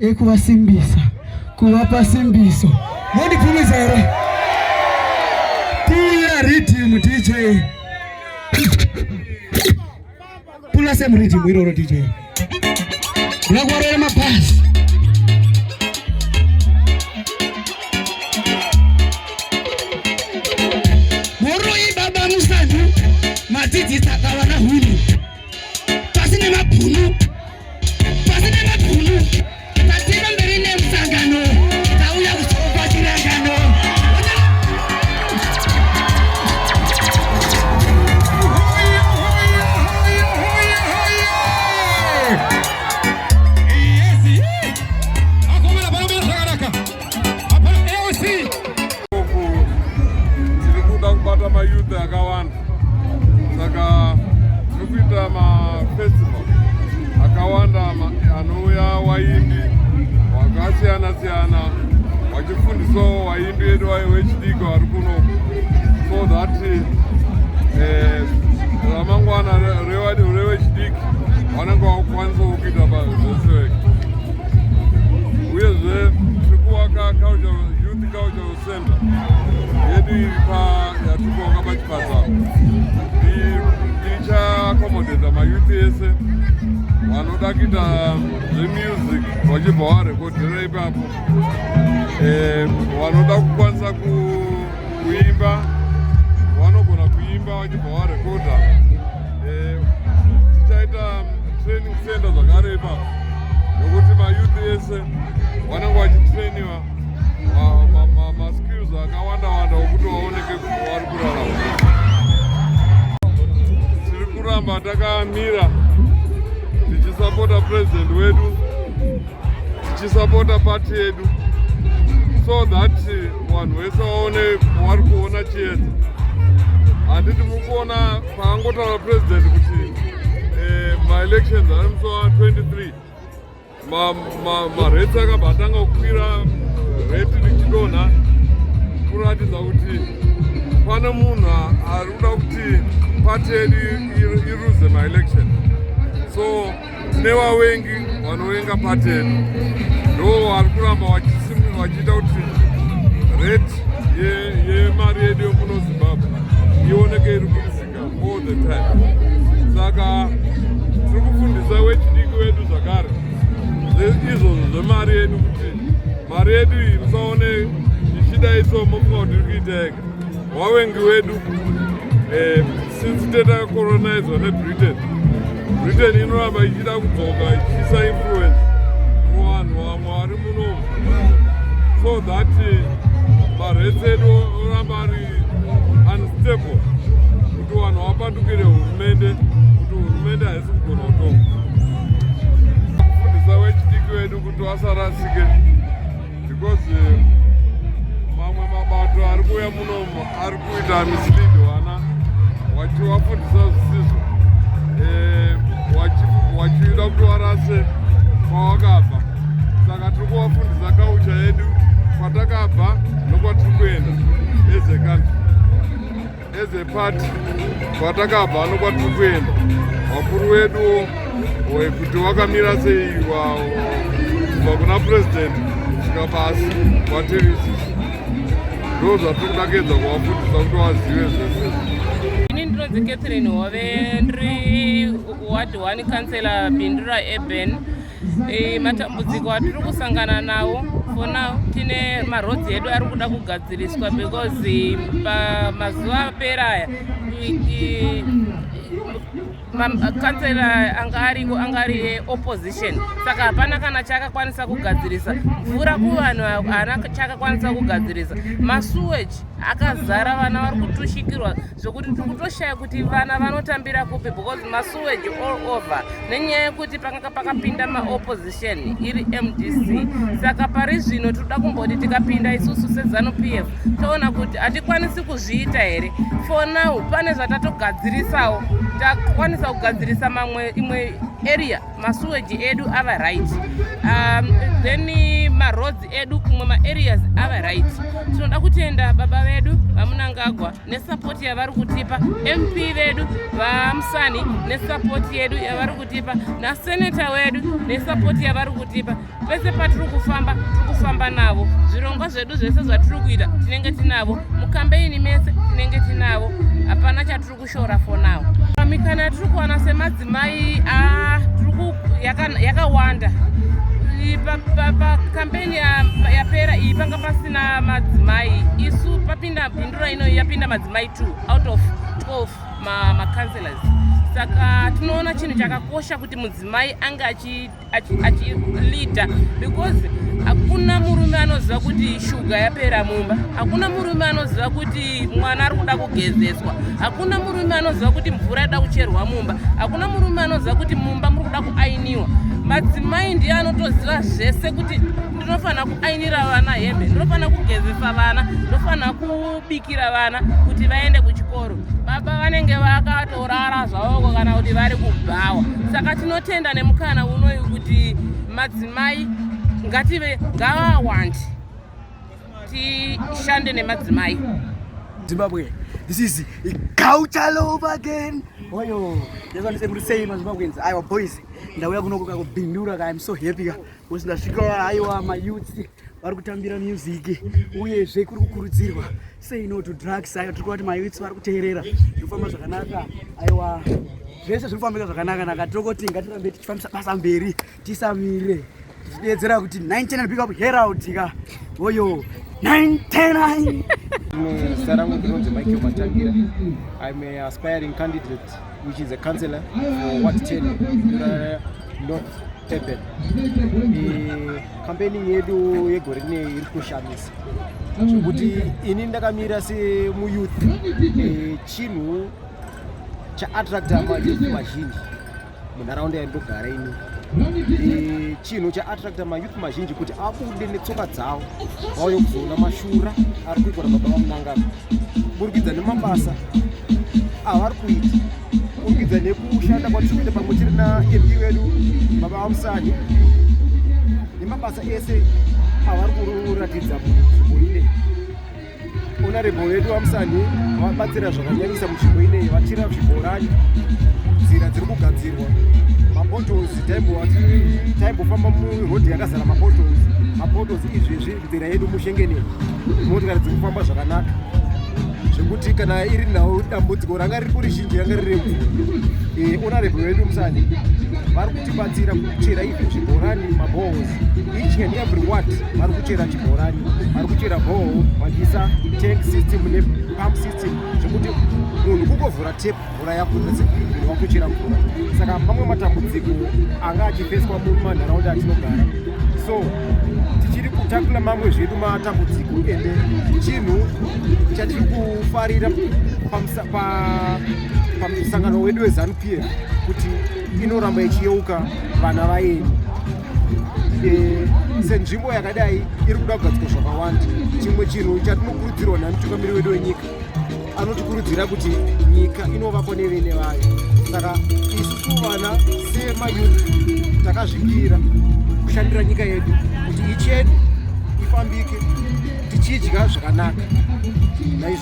Ekuvasimbisa, kuvapa simbiso. Mondibvumidza here? Pula riddim, DJ. Pula same riddim iroro, DJ. Ndinokuvarora mabhasi. Muroi baba Musandu, madzidzisa akavana hunhu. Pasi nemabhunu, pasi nemabhunu. Tativa mberi nemusangano, tauya kuzopa chirangano. Tiri kuda kubata mayouth akawanda, saka tiri kuita mafestival akawanda anouya waimbi wakasiyana siyana, vachifundisawo vaimbi vedu vechidiki vari kunoku, so that ramangwana revechidiki vanenge vakukwanisawo kuita zvese. Uyezve tiri kuvaka youth cultural center yedu iri pa yatiri kuvaka pachipatara. Ichaaccommodata mayouth ese vanoda kuita zvemusic, vachibva varekodhera ipapo. Vanoda kukwanisa kuimba vanogona kuimba vachibva varekodha. Tichaita training center zvakare ipapo, nokuti mayouth ese vanenge vachitrainiwa maskills akawanda wanda okuti vaoneke vari kurarama. Tiri kuramba takamira tichisapota president wedu, tichisapota pati yedu, so that vanhu vese vaone vari kuona chiedza. Handiti mukuona paangotaura president kuti maelections ari musi wa23, marates akabva atanga kukwira, rate richidonha, kuratidza kuti pane munhu ari kuda kuti pati yedu iruze maelection. So tine vavengi vanovenga pati yedu, ndo vari kuramba vachiita kuti rate yemari yedu yomuno Zimbabwe ioneke iri kudzika all the time. Saka tiri kufundisa wechidiki wedu zvakare izvozvo zvemari yedu, kuti mari yedu iyi musaone ichida iso mofunga kuti iri kuita ega. Wavengi wedu, since tatacolonizwa neBritain, Britain inoramba ichida kudzoka ichiisa influence muvanhu vamwe vari munomu, so that marates edu oramba ari unstable, kuti vanhu vapandukire hurumende, kuti hurumende haisi kugona kutonga. Kufundisa wechidiki wedu kuti vasarasike, because mamwe mabato ari kuuya munomu ari kuita mislead vana, vachivafundisa zvisizvo, vachida kuti varase kwavakabva. Saka tiri kuvafundisa culture yedu, kwatakabva nokwatiri kuenda as a country, as a party, kwatakabva nokwatiri kuenda, vakuru vedu kuti vakamira sei, kubva kuna president kusvika pasi kwatiri isusu. Ndo zvatiri kuda kuedza kuvafundisa kuti vazive zvese. Ini ndinonzi Catherine Hove, ndiri ward 1 councillor, Bindura Urban. Matambudziko atiri kusangana nawo for now, tine maroads edu ari kuda kugadziriswa, because pamazuva apera aya kansela anga ariko anga ari eopposition, saka hapana kana chaakakwanisa kugadzirisa. Mvura kuvanhu haana chaakakwanisa kugadzirisa. Masewage akazara, vana vari kutushikirwa zvokuti tiri kutoshaya kuti vana vanotambira kupi, because masewage all over, nenyaya yekuti pakanga pakapinda maopposition iri MDC. Saka pari zvino tinoda kumboti tikapinda isusu seZANU PF, toona kuti hatikwanisi kuzviita here. For now pane zvatatogadzirisawo, takwanisa kugadzirisa mamwe imwe area, masewage edu ava right. Then maroads edu. Maroads edu kumwe maareas ava right. Tinoda kutenda baba vedu vaMnangagwa nesupport yavari kutipa, MP vedu vaMusani nesupport yedu yavari kutipa, nasenator wedu nesupport yavari kutipa. Pese patiri kufamba, tiri kufamba navo. Zvirongwa zvedu zvese zvatiri kuita, tinenge tinavo. Mucampaign mese tinenge tinavo. Hapana chatiri kushora for now. Mikana yatiri kuwana semadzimai yakawanda. Pacampaign yapera iyi panga pasina madzimai. Isu papinda Bindura ino, yapinda madzimai 2 out of 12 macouncillors. Saka tinoona chinhu chakakosha kuti mudzimai ange achileada, because hakuna murume anoziva kuti shuga yapera mumba, hakuna murume anoziva kuti mwana ari kuda kugezeswa, hakuna murume anoziva kuti mvura ida kucherwa mumba, hakuna murume anoziva kuti mumba muri kuda kuainiwa. Madzimai ndiye anotoziva zvese, kuti ndinofanira kuainira vana hembe, ndinofanira kugezesa vana, ndinofanira kubikira vana kuti vaende kuchikoro. Baba vanenge vakatorara zvavoko kana kuti vari kubhawa. Saka tinotenda nemukana unoyu kuti madzimai ngative, ngavawande, tishande nemadzimai. Zimbabwe, this is Culture Love again. Oyo, ndezvandise muri sei maZimbabweans? Aiwa boys, ndauya kuno kuBindura ka. I'm so happy ka. Because ndasvika, aiwa, mayouths vari kutambira music, uyezve kuri kukurudzirwa "Say no to drugs". Aiwa, tiri kuva kuti mayouths vari kuteerera, zviri kufamba zvakanaka. Aiwa, zvese zviri kufambika zvakanaka naka. Tiri kuti ngatirambe tichifambisa basa mberi, tisamire, tichideedzera kuti 99 big up Herald ka. Oyo 99. Zita rangu ndinonzi Michael Matangira. I'm a aspiring candidate, which is a councillor for Ward 10, Bindura North Urban. Campaigning yedu yegore rinei iri kushamisa zvekuti ini ndakamira semuyouth. Chinhu chaattracta mayouth mazhinji munharaunda yandogara ini, chinhu chaattracta mayouth mazhinji kuti abude netsoka dzavo vauye kuzoona mashura ari kuitwa nababa vaMnangagwa kuburikidza nemabasa avari kuita, kuburikidza nekushanda kwatiri kuita pamwe chete naMP wedu baba vaMusani, nemabasa ese avari kuratidza munzvimbo inei. Honorable wedu vaMusani vabatsira zvakanyanyisa munzvimbo inei, vachira zvibhorani, nzira dziri kugadzirwa, mapotholes. Taimbofamba murodhi yakazara mapotholes, mapotholes. Izvezvi nzira yedu mushengeneni, motikari dziri kufamba zvakanaka zvekuti kana iri nhau dambudziko ranga riri kurizhinji ranga riri remvura. Honorable wedu Musani vari kutibatsira kuchera even zvibhorani, maboreholes. Each and every ward vari kuchera chibhorani, vari kuchera borehole, vachiisa tank system nepump system, zvekuti munhu kungovhura tap, mvura yabuda, munhu wakuchera mvura. Saka mamwe matambudziko anga achifeswa mumanharaunda atinogara, so tichiri kutakula mamwe zvedu matambudziko. Ende chinhu chatiri kufarira pamusangano wedu weZANU PF kuti inoramba ichiyeuka vana vaeni. Senzvimbo yakadai iri kuda kugadzirwa zvakawanda. Chimwe chinhu chatinokurudzirwa namutungamiri wedu wenyika, anotikurudzira kuti nyika inovakwa nevene vayo. Saka isusu vana semayouth takazvipira kushandira nyika yedu kuti ichene, ifambike, tichidya zvakanaka. Naizvo